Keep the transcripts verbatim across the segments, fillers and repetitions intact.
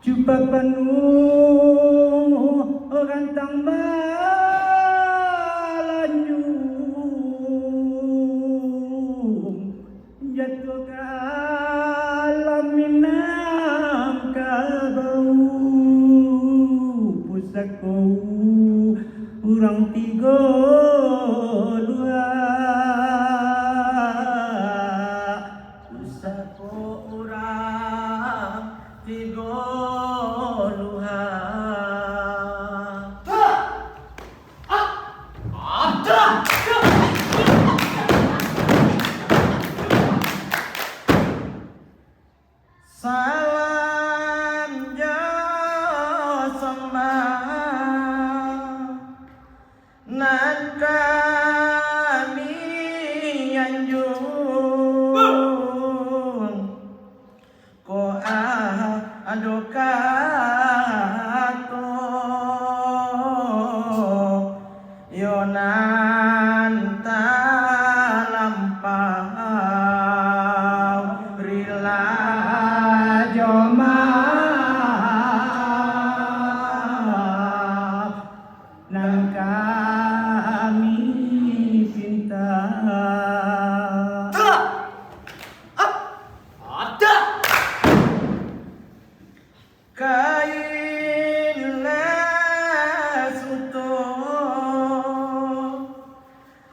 Cupak panuah rantang balanjung, jatuah ka alam Minangkabau. Pusako urang tigo luak. Pusako urang tigo luak. Salam jo sambah nan kami anjuang. Ko ado kato yo nan talampau, rila jo maaf nan kami pinta. Kain lah suto,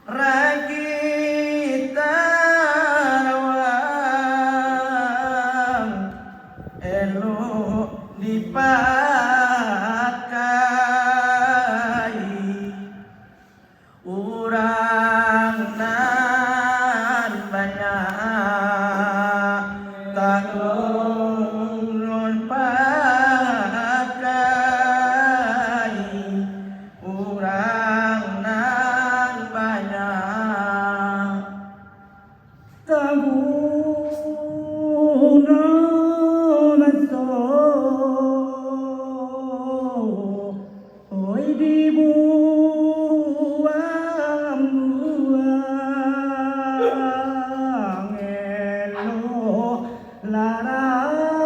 ragi tarawang, elok dipakai. Urang nan banyak tangguang pakai, urang nan banyak tangguang maso. Oi, dibuang-buang elok lara.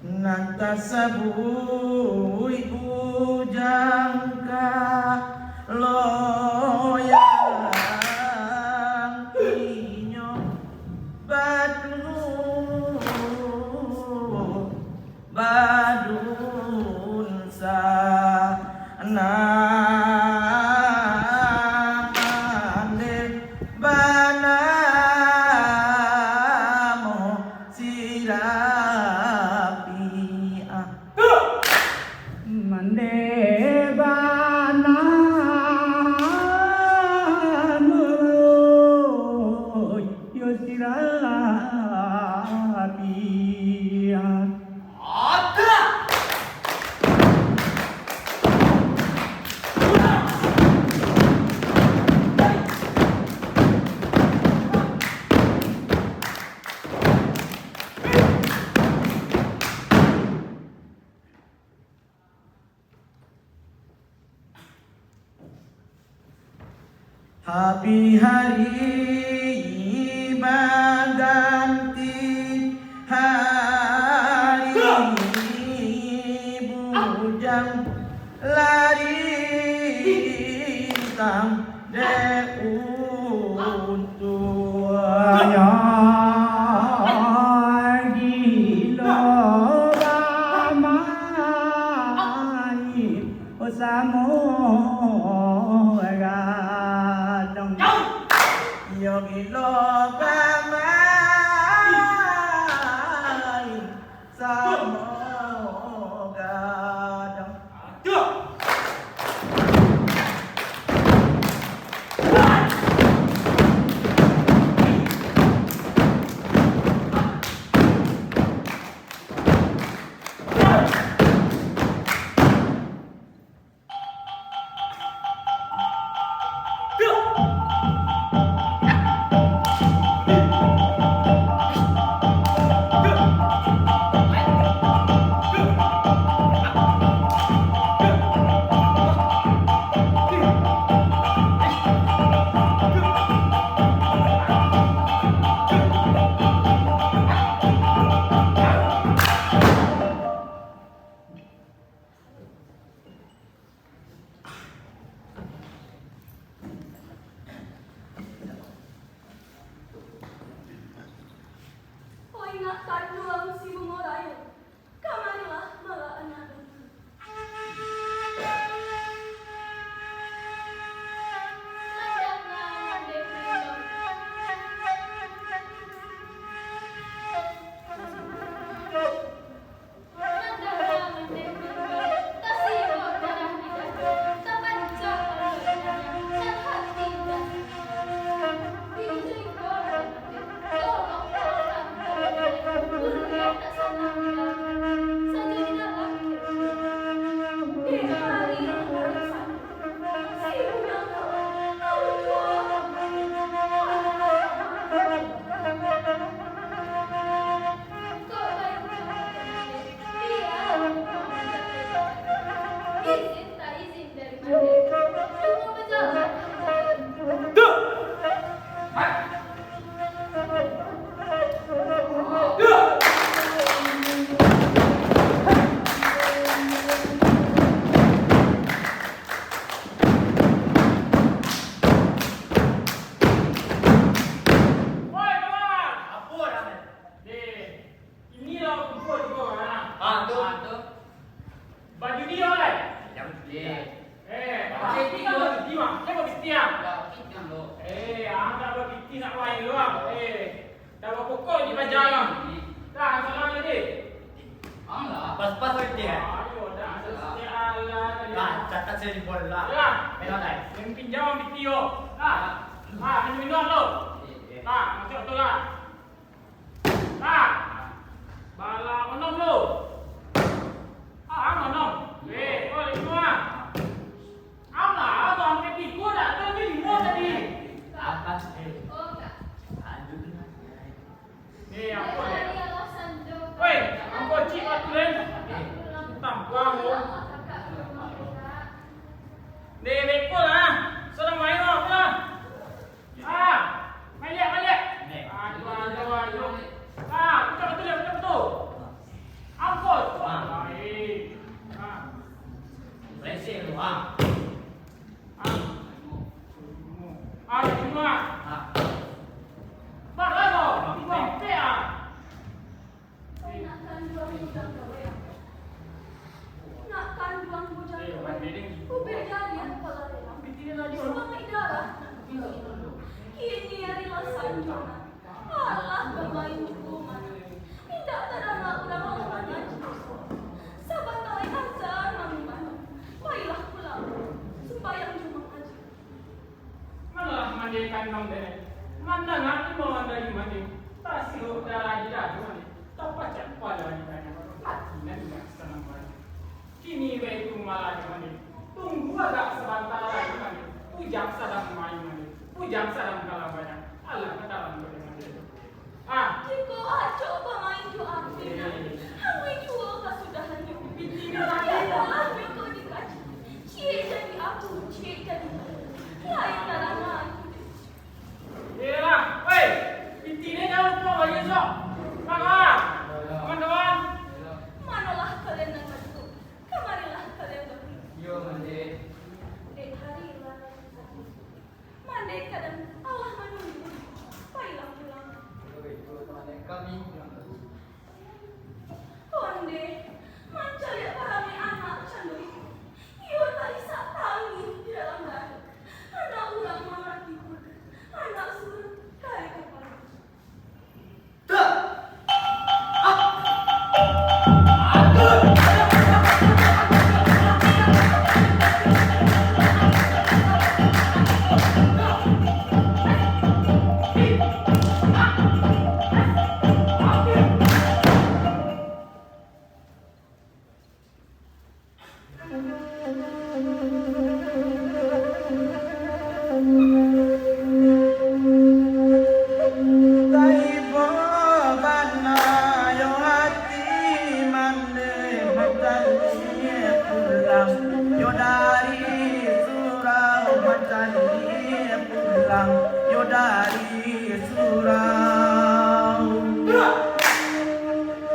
Nan tasabuik bujang ka loyang inyo batu badunsa nan mande banamo Sirapiah. Mande banamo yo Sirapiah. Tapi hari baganti hari, bujang lari tang dek untuanyo gilo bamain. Oh, samo gadang. Yo gilo bamain samo gadang. Oi nak kanduang si Bungo Rayo, kamarilah malah anak dulu. Woi, kawan! Apo, Ran? Eh, iko lah kumpua tigo urang. Ah, tu. Ah, tu. Baju dia, eh? Yang dia. Eh, ah, baju dia, baju dia, baju dia. Eh, angkek baju dia nak main lu, ah. Eh, dah bapokok di paja, ah. Dah, salam tadi. Alah, pas-pas weteh, eh. Ayo, dah, sosial lah tadi. Nah, catat saya di bola. Lah. Main online. Yang pinjam video. Nah. Nah, minum-minum tu. Eh, eh. Nah, masuk tu lah. Nah. Bala onom tu. Ah, onom. Eh, oh, limo ah. Alah, tu hampir tigo dah. Tu limo tadi. Atas, eh. Lanjut. Eh, apo, eh? Woi, ambo cik batu, Len. Tampuang, lo. Dek, beko lah. Sudah main, lo, apo lah? Ah. Nak kanduang bujang tu, ubek jariah pala relang. Subangai darah. Kini ari lah sanjo nan. Alah, bamain juo mah. Indak tadanga urang lah mangaji. Sabanta lai azan mangumandang. Pailah pulang. Sumbayang jo mangaji. Malah mande kanduang dek, mandanga imbauan dari mande, tasiruak darah di dado mande, tapacak pala di tanyo, ati nan indak sanang mande. Kini baitu malah di mande, tunggu agak sabanta lai mande, bujang sadang main mande, bujang sadang kalabaian, alah ka dalam mande. Ah. Jikok acok bamain jo api, amai juo kasudahannyo. Tapi alah beko dikaji, ciek jadi abu, ciek jadi batu. Lain dalam ati. Iyolah, woi, pitih ni jangan lupo bagi esok. Bang, ah. Kawan-kawan. Manolah kalian nan baduo, kamarilah kalian baduo. Iyo, Mande. Dek hari lah. Mande kadang alah manunggu. Pailah pulang. Iyo, batua, Mande. Kami pulang dulu. Onde, mancaliak paramik anak cando itu. Iyo taisak tangih di dalam dado. Anak urang mamarati pun, anak surang kae kapalo. Taibo bana yo ati Mande mancaliak pulang, yo dari surau mancaliak pulang, yo dari surau.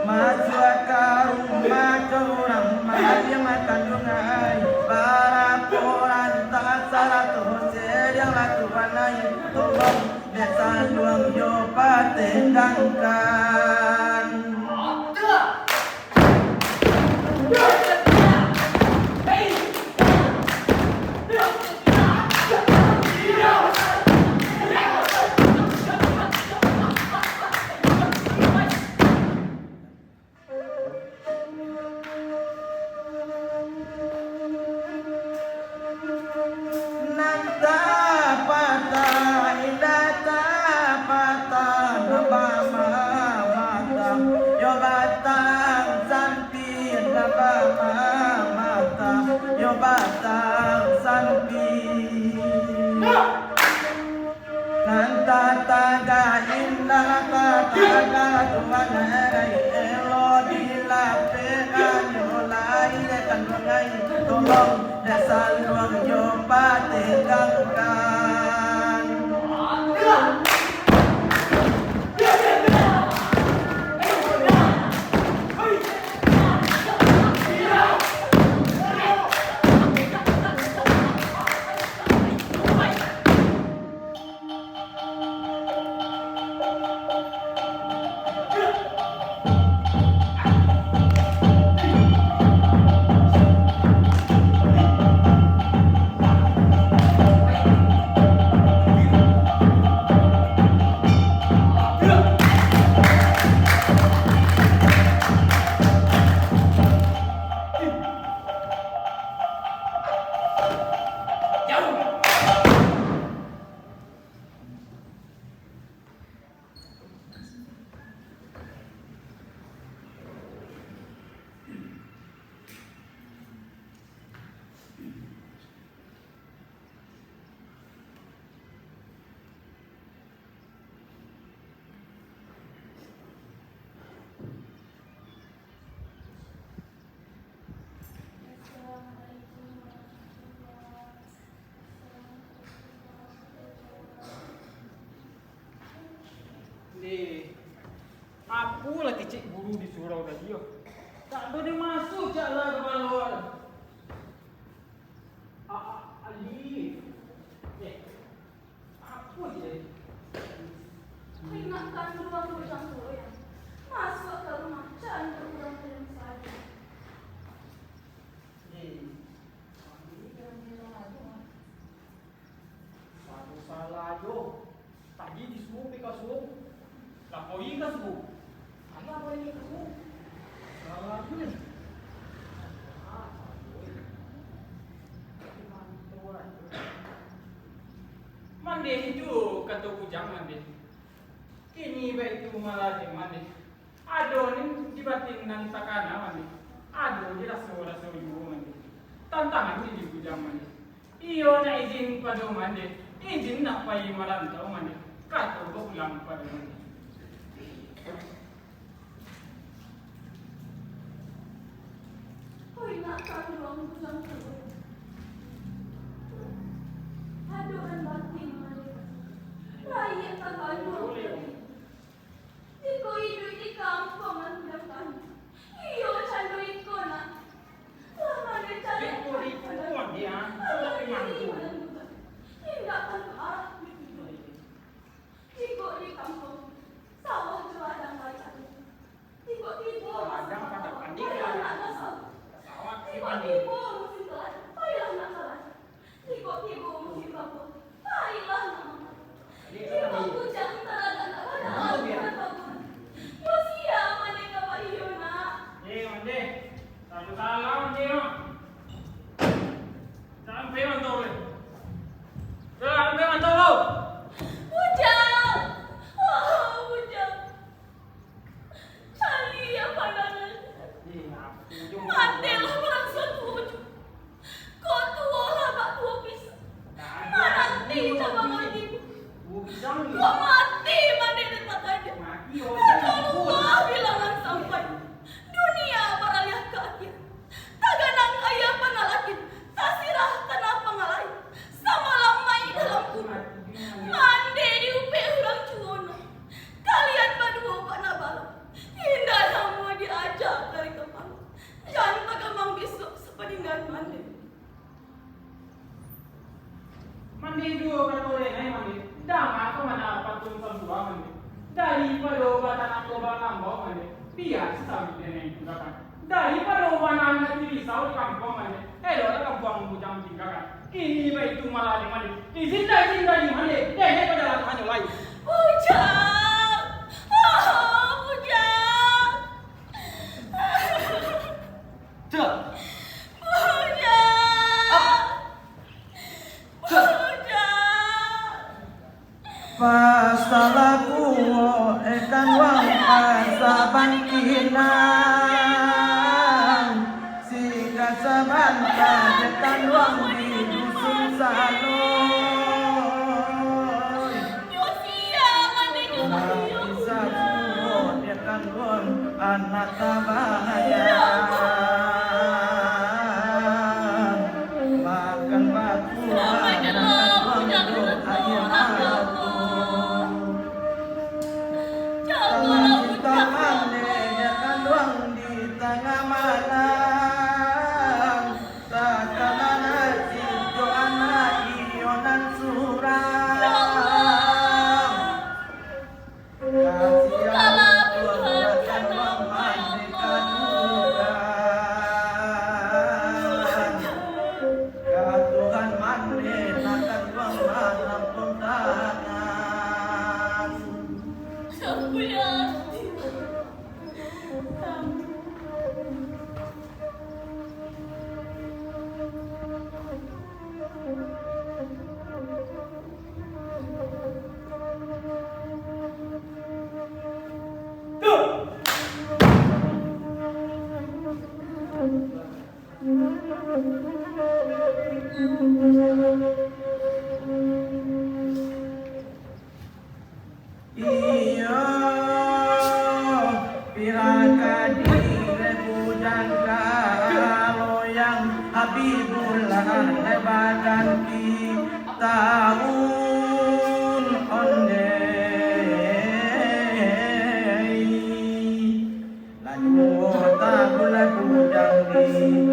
Masuak ka rumah ka urang, makan jo makan dungai. Barapo rantang sarato sadiang lah tuan ai. Tolong dek saluang yo patendangkan. Nan tapatah indak tapatah, nan bamamah yo batang sampin, nan bamamah yo batang sampin. Nan tatagak indak tatagak, tuan ari elok dilapehkan, yo lai dek kanduang ai, tolong dek saluang yo patendangkan. Ndeh, apolah kecek guru di surau tadi yo? Tak ado den masuak cak lah kapalo. A-, a-, Alif. Eh, apo je? Indak kanduang bujang tu, yo. Masuak ka rumah, cando urang tu. Bujang mande. Kini baitu malah di mande. Ado ni di batin nan takana mande. Ado di raso-raso juo mande. Tantangan ni di bujang mande. Iyo nak izin pado mande. Izin nak pai marantau mande. Kato bapulang pado mande. Oi, nak kanduang pulang tu. Aduh, nan batin mande. Rakyat takanduang tadi. Iko iduik di kampuang nan budak tadi. Iyo, cando iko, nak. Lah mande cari. Iko di kampuang, ya. Alah, iko nan budak. Indak taruah. Jikok di kampuang, sawah jo ladang lai ado. Jikok tibo musim pailah nak ka sawah. Jikok tibo musim kaladu, pailah nak ka ladang. Jikok tibo musim babua, pailah nak makan. Jikok bujang taladan nak badalam ka tabun, yo sia mande ka baiyo, nak. Eh, mande. Satu salam, mande, no. Sampai mantau, weh. Sampai mantau, lo. Bujang! Oh, bujang! Caliak pandangan. Matilah barang satu ujung. Kok tuo lah bak tuo pisang. Mananti cabangan tibo. Kok mati mande dek takadar. Aduh, Allah bilangan sampai. Dunia baraliah ka akhir. Taganang aia panah lakin, tasirah tanah pangalai. Samalam mai dalam kubua, mande diupek urang juo no. Kalian baduo bak nak balam, indak namuah diaja dari kapalo. Jan tagamang bisuak sapaninggan mande. Mande juo kato urang lain mande. Danga ka mande pantun sambuang mande. Daripado batanak lobang lambau mande, bia sasawik den nan tunggakan. Daripado bananak di risau di kampuang mande, eloklah kampuang bujang tinggakan. Kini baitu malah di mande. Izin dah, izin dah di mande. Deh, deh, padalan hanyo lai. Bujang! Oh, bujang! Cak! Bujang! Ah! Cak! Bujang! Pasalah kuo, eh, kanduang, pasalah bangkinang. Singkat sabanta, eh, kanduang di dusun Saloi. Nyo sia mande nyo. Mati sabuah, eh, kanduang, anak tabayang. Makan bakuah, anak kanduang, aia mata. Talah cinta mande, eh, kanduang, di tangah malam. Takana nasib jo anak iyo nan surang. Kasian Tuhan, Tuhan mande kadukan. Ka Tuhan mande, nak Tuhan manampung tangan. Iyo, pira ka dire bujang kaloyang Habibullah baganti taun ondeh. Lah juo tabulan bujang di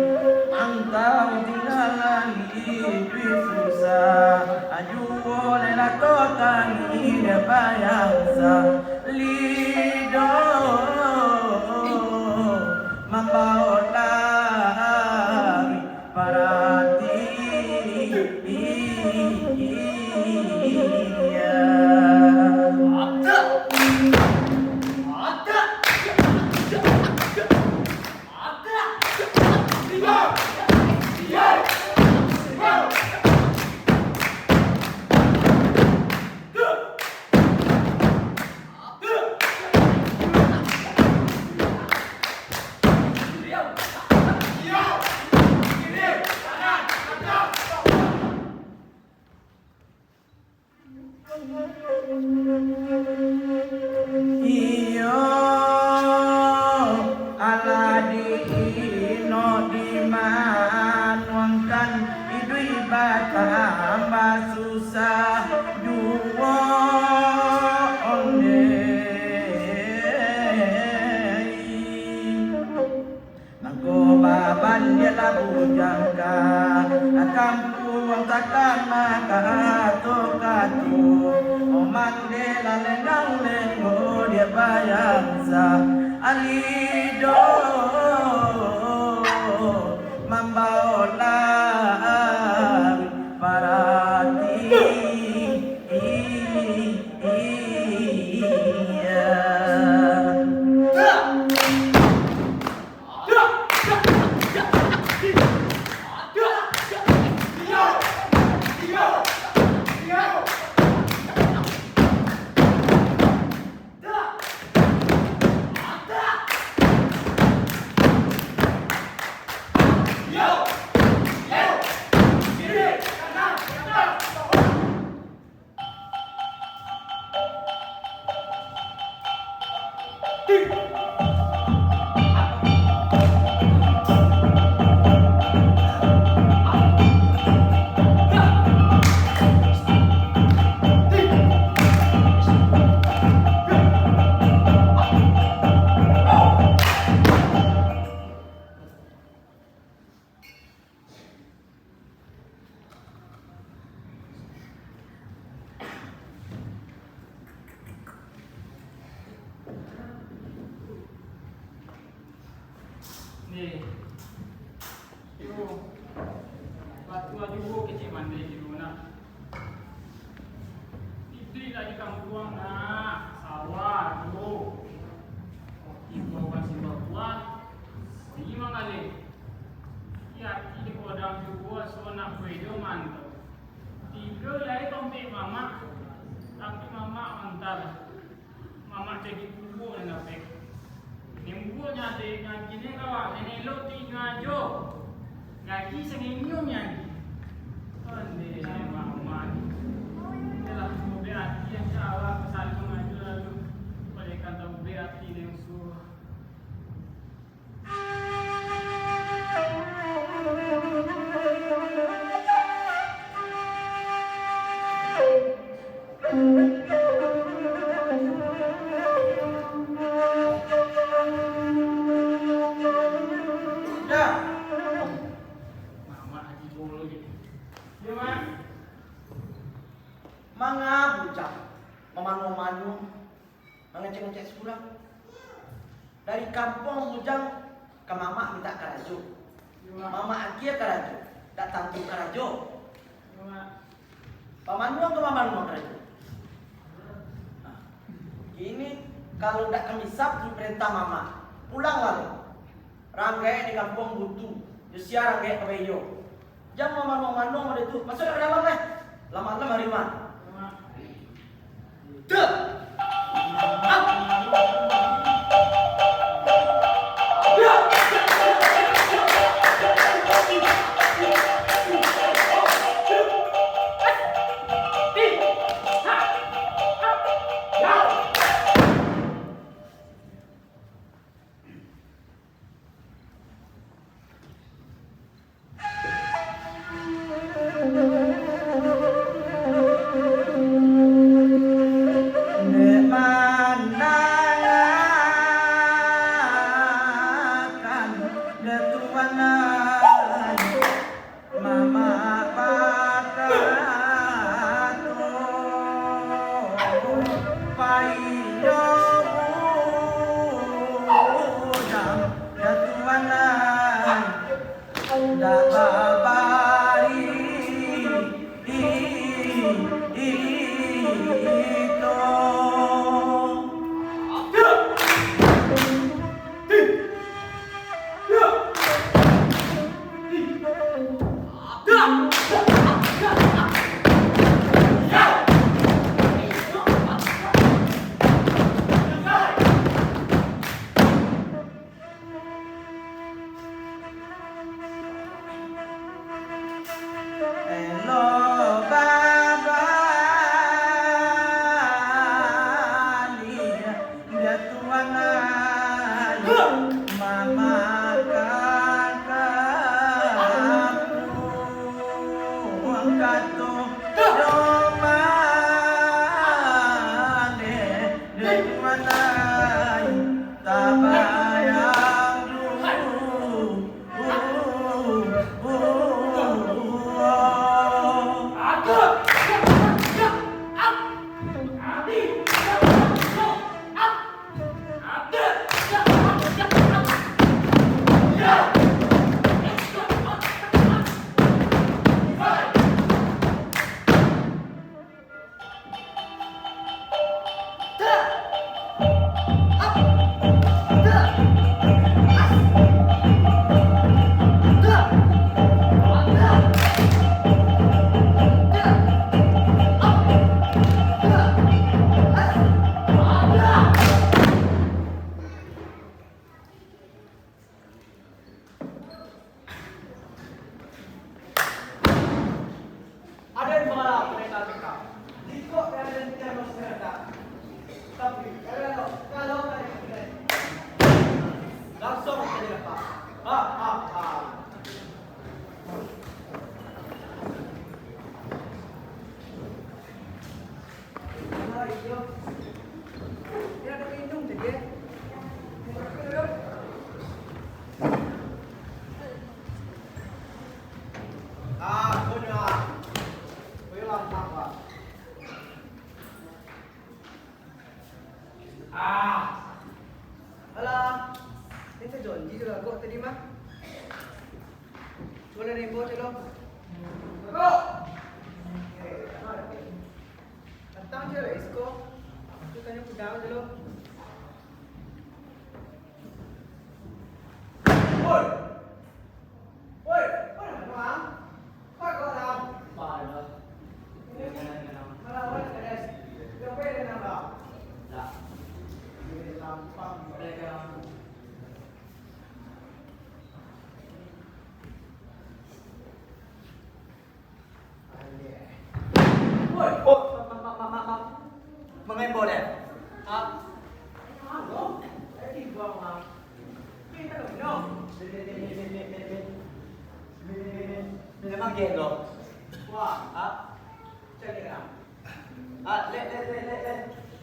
antau tinggalan iduik susah. Lah juo lelato tangih bayang salido mambaok lari parati. Bujang ka kampuang takana kato-kato, omang dek lah lenggang lenggo dek bayansa, alido mambaolah parati. Ni, yo, batua juo kecek mandeh juo nak. Iduik lah di kampuang nak, sawah tu. Tibo kan simbah buah, si mangaleh. Aki-aki di kodang juo, so nak buai jo mantau. Tigo lai tompek mamak, tapi mamak mantah. Mamak cagi tuo nan dapek. Nembuak nyadek, ngaji ne kawak, nan elok tu inyo ajo. Gaji sangenyum nyo. Ondeh, mamak. Yalah, ubek ati yang salah, salah maju lalu. Oleh kata ubek ati nan suruh. Manga bujang, mamanu-manu, mangecek-ngecek surang. Dari kampuang bujang ka mamak mintak karajo. Mamak agiah karajo, dak tantu karajo. Pamanuang ka pamanuang karajo. Nah, kini kalau dak kami sab di parentah mamak, pulang lah. Rang gaek di kampuang butu, jo sia rang gaek ka baiyo. Jan mamanuang-manuang pado tu. Masuak ka dalam, eh. Lah malam hari mah. Tuh. Dek mandangakan dek tuan ai, mamak bakato, pai jo bujang dek tuan ai. Ndak babari ito. Elok babaliak, biak tuan ai mamakan kapuang kato doman, biak tuan ai tabayang dulu. Song saja dapat. Ha, ha, ha. Ah, sudah. Kau lampak, Pak. Ah. Alah. Ni sajonji jo Gagok tadi mah. Cubo lah nembok calo. Gagok! Eh, datang je lah, Isko. Tu tanyo kudang calo. Woi! Woi, woi, woi, woi. Woi, oh, ma-, ma-, ma-, ma-, ma-, mangai bola. Ah. Halo, eh, tibo, Mang. Kita minum. Minum, minum, minum, minum. Minum, minum, minum. Minum angin lo. Wah, ah. Cari lah. Ah, le, le, le, le, le.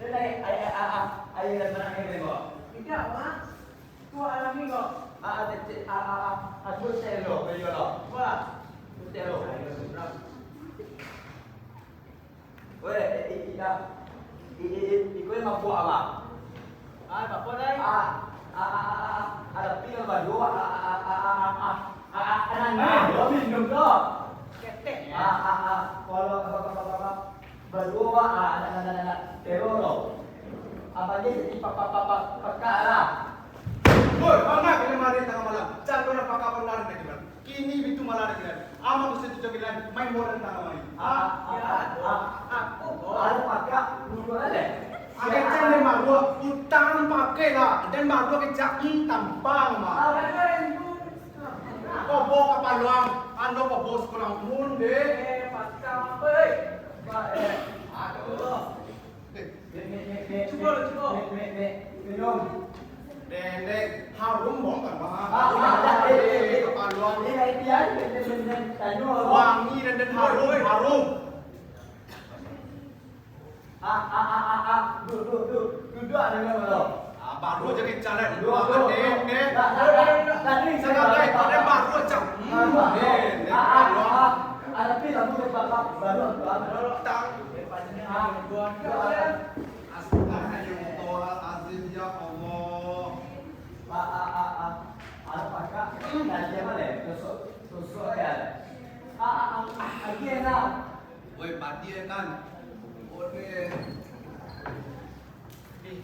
Le, le, ai, ai, ah, ah. Ai, le, mana angin lo? Tidak, Mang. Tuh alami kau. Ah, ah, cek, cek, ah, ah, ah, ah, tu cek lo, beliau lo. Wah. Tu cek lo. Weh, eh, eh, eh, ah. Eh, eh, eh, iko yang mampu apa? Ah, apa dai? Ah, ah, ah, ah, ah, ada pil baru, ah, ah, ah, nangis, lo minum lo. Ketek, ya. Ah, ah, ah, kalau, apa, apa, apa, apa. Baduo, Pak, ah, nak, nak, nak, nak, teror tu. Abang ni jadi pa-, pa-, pa-, pa-, pakak lah. Woi, bangak kena mari tangah malam. Jan pernah pakak pernah lagi, Bang. Kini bitu malam lagi, Bang. Aman tu situ joget lain, main bola tangah malam. Ah, ah, ah, ah, ah, ada pakak, duduk aja. Agak jan deh, Mak, dua utang pakai lah. Dan Mak, dua kecak, hmm, tampang, Mak. Kobo ka paluang, ando kobo sakurang mun deh. Eh, patang, eh. Ba-, eh. Aduh. Nek, nek, nek, nek, cubo, nek, cubo. Nek, nek, nek, minum. Dendek, harum bong kan, Bang? Ah, ah, ah, eh, eh, eh. Ka paluang. Eh, eh, eh, eh, eh, eh, eh, eh, eh. Wangi dan, dan harum, harum. Ah, ah, ah, ah, ah. Duh, duh, duh. Duduak dulu, dulu. Ah, baru aja kencang, kan? Duh, duh, duh. Dek, dek. Tak, tak, tak, tak. Tadi saya kata itu, dek, baru aja. Hmm, dek, dek, ah, ah, dek. Ah, ah. Ah, tapi lagu dek bapak baru, baru. Tang. Ah, ah. Astagfirullahalazim, ya Allah. Ah, ah, ah, ah. Apa, Kak? Tadi apa, dek? Tusuk, tusuk ya. Ah, ah, ah, ah, lagi enak. Woi, padi kan. Ode. Ih.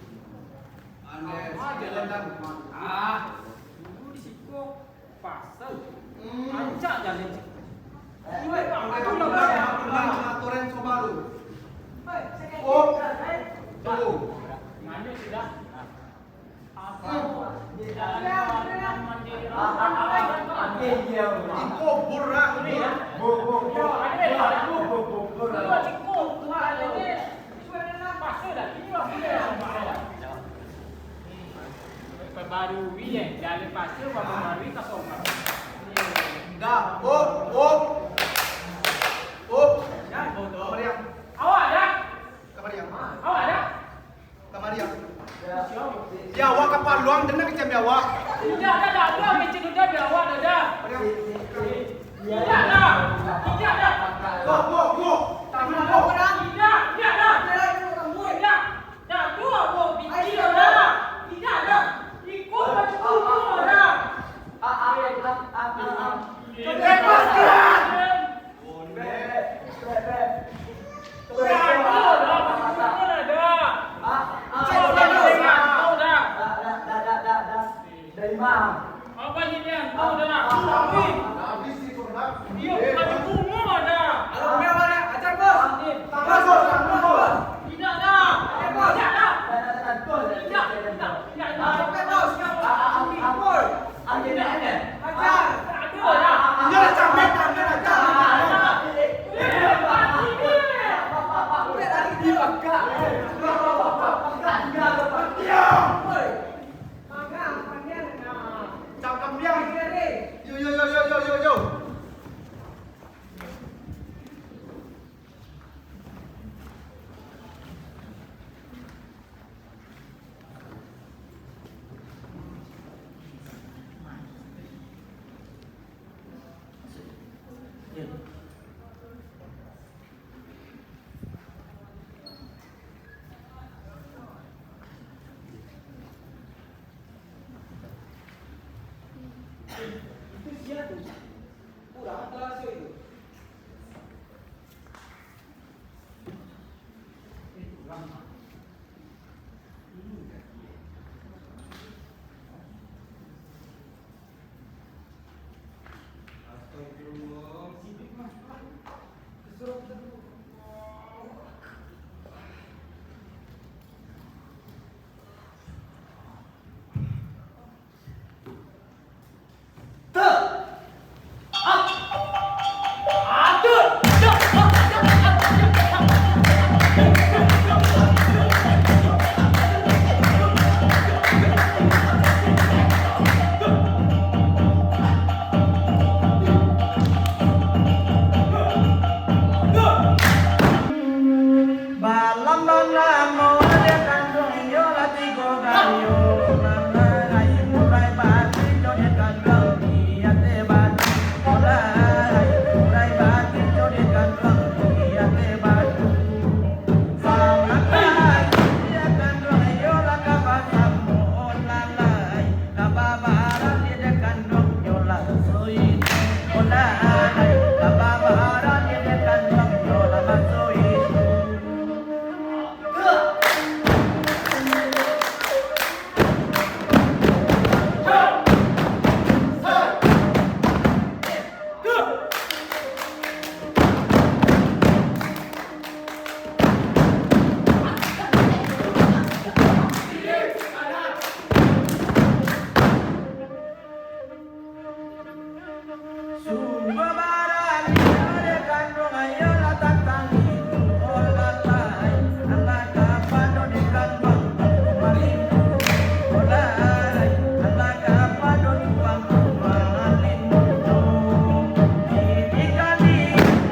Ane, ah, jalan dan. Ah, dulu di siko pasal. Hmm. Rancak jalan siko. Eh, woi, Pak, udah, aku udah, udah, udah, udah, aturan soba lu. Hei, saya. Oh. Tunggu. Lanjut sudah. Iko burang. Baru wi, eh, jalan pasir, baru wi ka sombong. Dah, op, op. Op. Dah, bodoh. Kamari, ah. Awak dah. Kamari, ah. Awak dah. Kamari, ah. Di awak ka paluang, dana kecam di awak. Indak, dah, dah, dah, kecam udah di awak, dah, dah. Indak, dah. Indak, dah. Go, go, go. Tangan, go. Indak, indak, dah. Indak. Dah, tu, dah. Indak, dah. Iko baju tu, dah. Lepaskan. Dari mana? Apa ni dia? Tahu dah. Habis itu dah. Dia bukan bunga dah. Ayo, ayo, ayo, ajar, Bos. Tangan, Bos, tangan, Bos. Tidak dah. Tidak dah. Tidak, tidak, tidak, tidak. Sampai, Bos. Ajar. Iya, dah, sampai tangan, ajar. Sampai lagi di bangka. Bangka, tinggal bangka. Diam. Woi. Bangka, panjang, nah. Itu sia tu. Kurang talaso itu. Eh, kurang. Ini kaki. Astagfirullah, sidik mah. Keserok terus. Balam banamo dek kanduang, iyo lah tigo gayo. Mamarai murai bati jo dek kanduang, di ateh batu. Murai, murai bati jo dek kanduang, di ateh batu. Sangat bahagia dek kanduang, iyo lah ka basamo, oh lalai. Ka babarang dek kanduang, iyo lah suwi. Oh lalai, ka babarang dek kanduang, iyo lah basuwi. Sungguah barani dek kanduang, iyo lah tantang itu. Oh lalai, alah kapado dek kanduang, alah kapado tuang tuang. Ini kali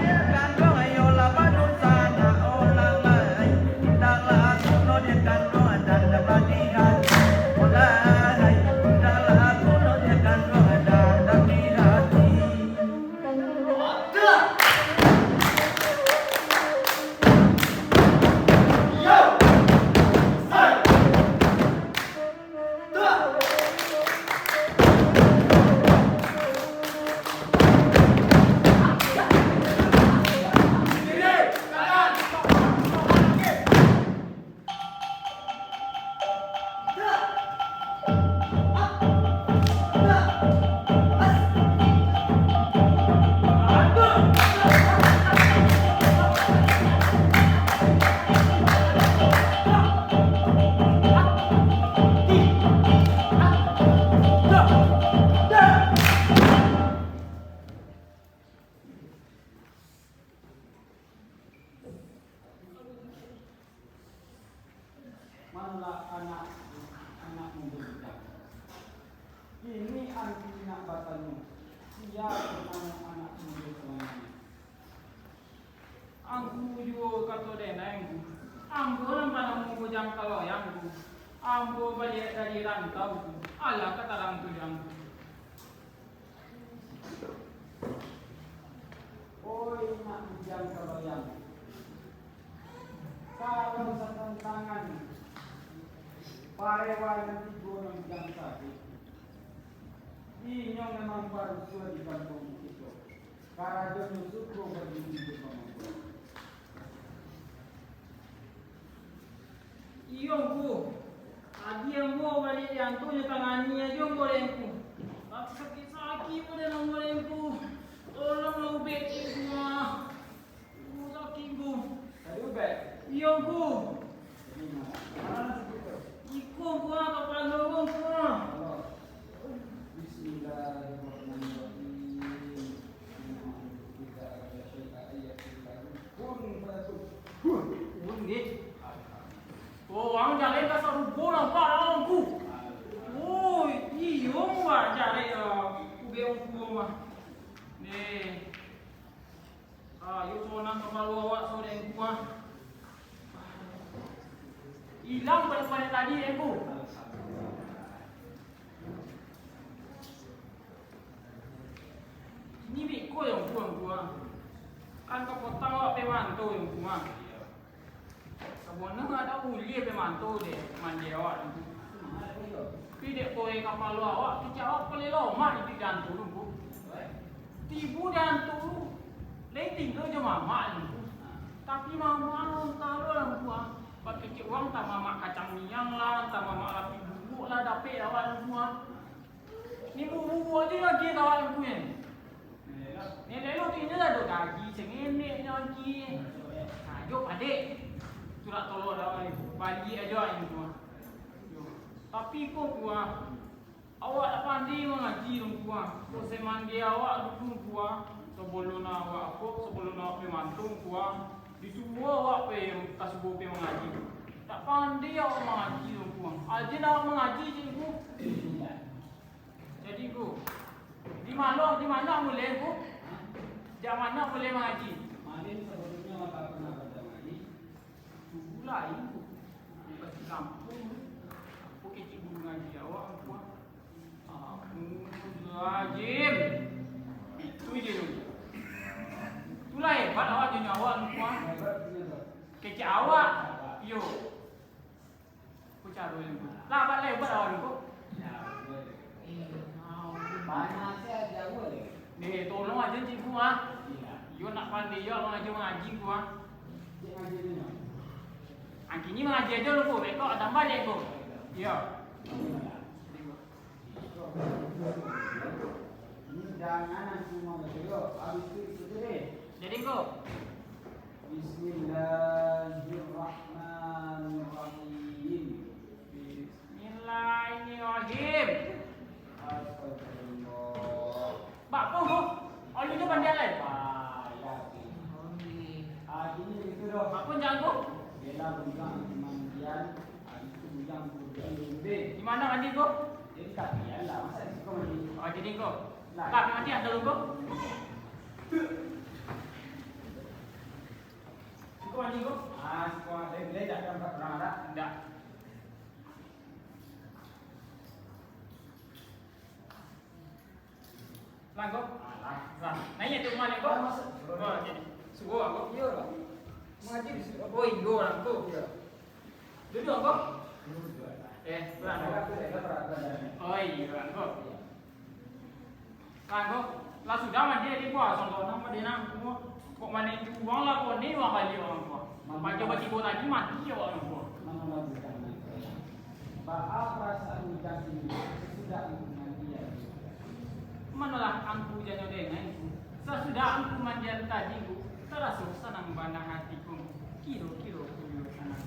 dek kanduang, iyo lah badunsanak. Oh lalai, indak lah guno dek kanduang dandam di hati. Oh lalai, indak lah guno dek kanduang dandam di hati. Manlah anak, anak mudo bujang. Kini angku nak batanyo, sia namo anak mudo sabananyo? Angku juo kato denai, Ngku. Ambo nan banamo Bujang Kaloyang, Ngku. Ambo baliak dari rantau, Ngku. Alah ka tarang tu, Ngku. Oi, nak bujang kaloyang. Kalau satantangan parewa nan tigo nan bujang tadi, inyo memang barusuah di kampuang kito. Karajonyo suko bagi iduik mamambuek. Iyo, Ngku. Tadi ambo baliak di antu nyo tangah ni ajo ambo dek Ngku. Tapi sakik-sakik badan ambo dek Ngku. Tolonglah ubek Ngku, ah. Ngku sakik, Ngku. Tadi ubek? Iyo, Ngku. Jadi, ma-, ma sakik tu? Iko, Ngku, ah, kapalo, Ngku, ah. Kapalo. Bismillahirrahmanirrahim. Inna idza arada syai'an an yaqula lahu kun fayakun. Huh, kun, nggih. Oh, ang jarek ka sarugo nampak dalam Ngku. Oi, iyo, Ngku, ah, jarek, ah, ubek Ngku mah. Nih. Ah, iyo, sonang kapalo awak, so, dek Ngku, ah. Ilang panek-panek tadi, dek Ngku. Ini biko yo, Ngku, Ngku, ah. Kan kapotang awak pai manto yo, Ngku, ah. Sabana ado buliah pai manto dek, mande awak, Ngku. Tapi Dek koe kapalo awak, kecek awak palai lomak iduik di Antu tu, Ngku. Tibo di Antu tu, lai tingga jo mamak, Ngku. Tapi mamak alun tau lah, Ngku, ah. Bakecek urang, antah mamak kacang miang lah, antah mamak lapik bubuak lah, dapek awak, Ngku, ah. Ni bubuak-bubuak je lagi ka awak, Ngku, eh. Ni elok tu inyo lah, dok gaji sangenek nyo lagi. Nah, jo padek. Surat tolak dah awak ni. Baliak ajo awak ni, Ngku, ah. Yo. Tapi ko, Ngku, ah. Awak tak pandai mangaji, Ngku, ah. Proses mandi awak dulu, Ngku, ah. Sabalun awak apo, sabalun awak pai mantu, Ngku, ah. Disuruah awak pai ka subuah pai mangaji. Tak pandai awak mangaji, Ngku, ah. Ajen awak mangaji je, Ngku. Jadi, Ngku, di mano, di mano mulai, Ngku? Jak mano mulai mangaji? Malin sabalun nyo awak tak pernah belajar mangaji. Dulu lai, Ngku. Di kampuang, Ngku. Apo kecek guru ngaji awak, Ngku? Astagfirullahalazim. Itu je tu. Itulah hebat awak jo nyo awak, Ngku. Kecek awak, iyo. Ko caro, Ngku. Lah, abak lai, abak lawan, Ngku. Eh, banyak se aja, Ngku. Deh, tolong aja, Ngku, ah. Iyo nak pandai, iyo mangaji, mangaji, Ngku, ah. Angki ni mangaji aja lu, Ngku. Besok tambah je, Ngku. Iyo. Ini jangan aku mau baca, yo. Habis tu ikuti deh. Jadi, Ngku. Bismillahirrahmanirrahim. Bismillahirrahmanirrahim. Astagfirullah. Bak ko, Ngku? Alun jo mandian lai? Ah, ya, oke. Ah, gini gitu doh. Bak ko, Ngku? Bela bujang mandian, habis tu bujang kudu lombe. Di mano mandi, Ngku? Jadi, tapi ya lah, masa di siko mandi? Oh, jadi, Ngku. Lah. Tapi mandi ado, Ngku? Siko mandi, Ngku? Ah, siko mandi. Boleh tak, Ngku, angkat pulang, tak? Ndak. Lah, Ngku. Alah, lah. Naiak tu rumah ni, Ngku. Ah, masuk. Oh, jadi. Suruh, Ngku. Iyo lah. Mangaji di siko. Oh, iyo lah, Ngku. Iyo. Duduak, Ngku. Duduak lah. Eh, pulang, Ngku. Aku tak lapar, aku dah. Oh, iyo lah, Ngku. Iyo. Lah, Ngku, lah sudah mandi tadi, Ngku, ah, sangko nang mandi nang, Ngku. Kok main juang lah, kok ni uang baliak urang, Ngku. Baco batibo tadi, mati awak, Ngku. Manolah bujang ni. Baa parasaan bujang kini, sasudah angku mandian? Manolah angku janyo denai, Ngku. Sasudah angku mandian tadi, Ngku, taraso sanang bana ati, Ngku. Kiro-kiro kuyo sanang.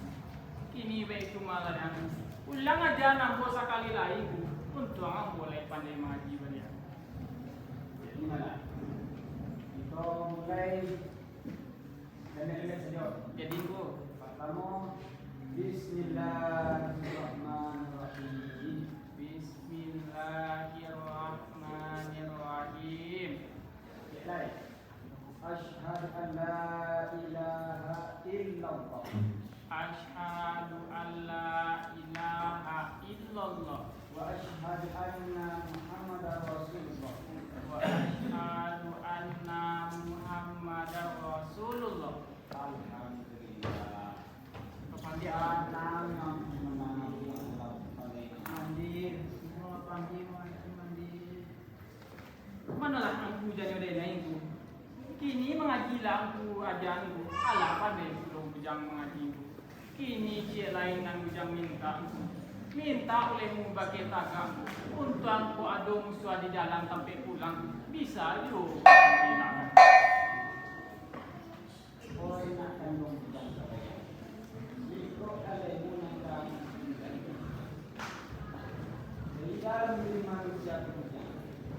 Kini baitu malah, Ngku. Ulang aja nang ko sakali lai, Ngku. Untuang ambo lai pandai mangaji baliak. Jadi, mano? Kito mulai dandek-dandek sajo. Jadi, Ngku. Partamo, Bismillahirrahmanirrahim. Bismillahirrahmanirrahim. Cek lai. Asyhadu an la ilaha illallah. Asyhadu an la ilaha illallah. Wa asyhadu anna Muhammadar Rasulullah. Wa asyhadu anna Muhammadar Rasulullah. Alhamdulillah. Kapandian. Mandi, mandi, mandi. Manolah angku janyo denai, Ngku. Kini mangaji lah angku aja, Ngku. Alah pandai pulo bujang mangaji, Ngku. Kini ciek lai nan bujang mintak, Ngku. Mintak ulehmu bakeh tagak, Ngku. Untuang kok ado musuah di jalan tampek pulang, bisa juo. Oi, nak kanduang bujang sabayang. Iko kalemu nan ka angku tunjuakan. Dari dalam diri manusia tu bujang,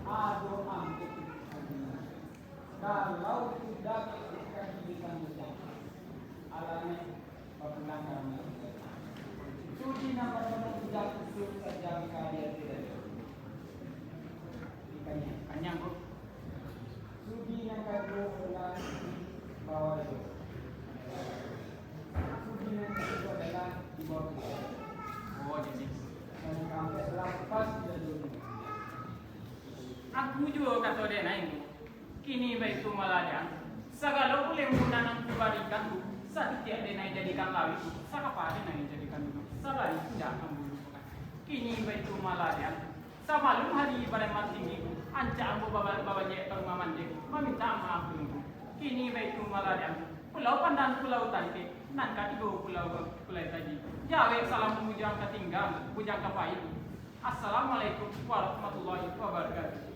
ado ampek. Kalau tu dapek dikasih bintang bujang, alameh bapulang ka rumah. Suci nan basato bujang tu saja ka dia tidak. Kanyang. Kanyang, Ngku. Suci nan kaduo adalah bawa dulu. Suci nan katigo adalah di bawah kita. Oh, jadi. Dan yang keempat adalah lepas dari dunia. Aku juo kato denai, Ngku. Kini baitu malah, sagalo ulemu nan angku barikan tu, satitiak denai jadikan lawik tu, sakapa denai jadikan dulu, sabari indak angku lupokan. Kini baitu malah diam. Sabalun hari baremang tinggi, ancak ambo baba-, babaliak ka rumah mandeh, mamintak maaf dulu. Kini baitu malah diam. Pulau Pandan, Pulau Tangkek, nan katigo Pulau, Pulau Taji. Jawek salam bujang ka tinggang, bujang ka paik. Assalamualaikum warahmatullahi wabarakatuh.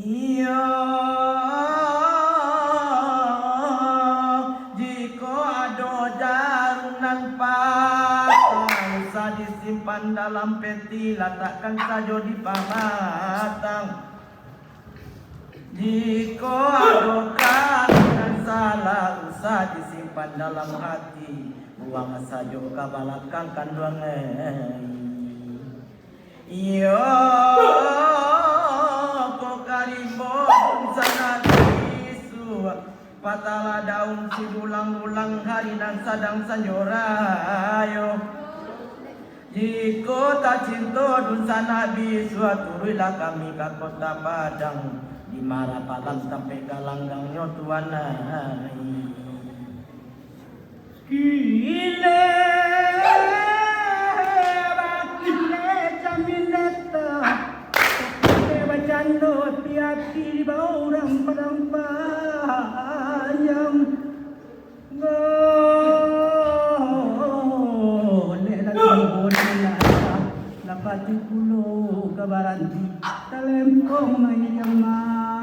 Iyo, jikok ado jarum nan patah, usah disimpan dalam peti, latakkan sajo di pamatang. Jikok ado kata nan salah, usah disimpan dalam hati, buang sajo ka balakang kanduang ai. Iyo, kok ka rimbo dunsanak bisu, patahlah daun sidulang-dulang hari nan sadang sanjo rayo. Jikok tacinto dunsanak bisu, turuiklah kami ka Kota Padang, di Marapalan tampek galanggangnyo tuan ai. Kile, bakile, camineta, kile bacando, hati-hati dibawa urang Padang Panjang. Golek lah tibo di lah, lah patuik pulo ka baranti, talempong maiang ma.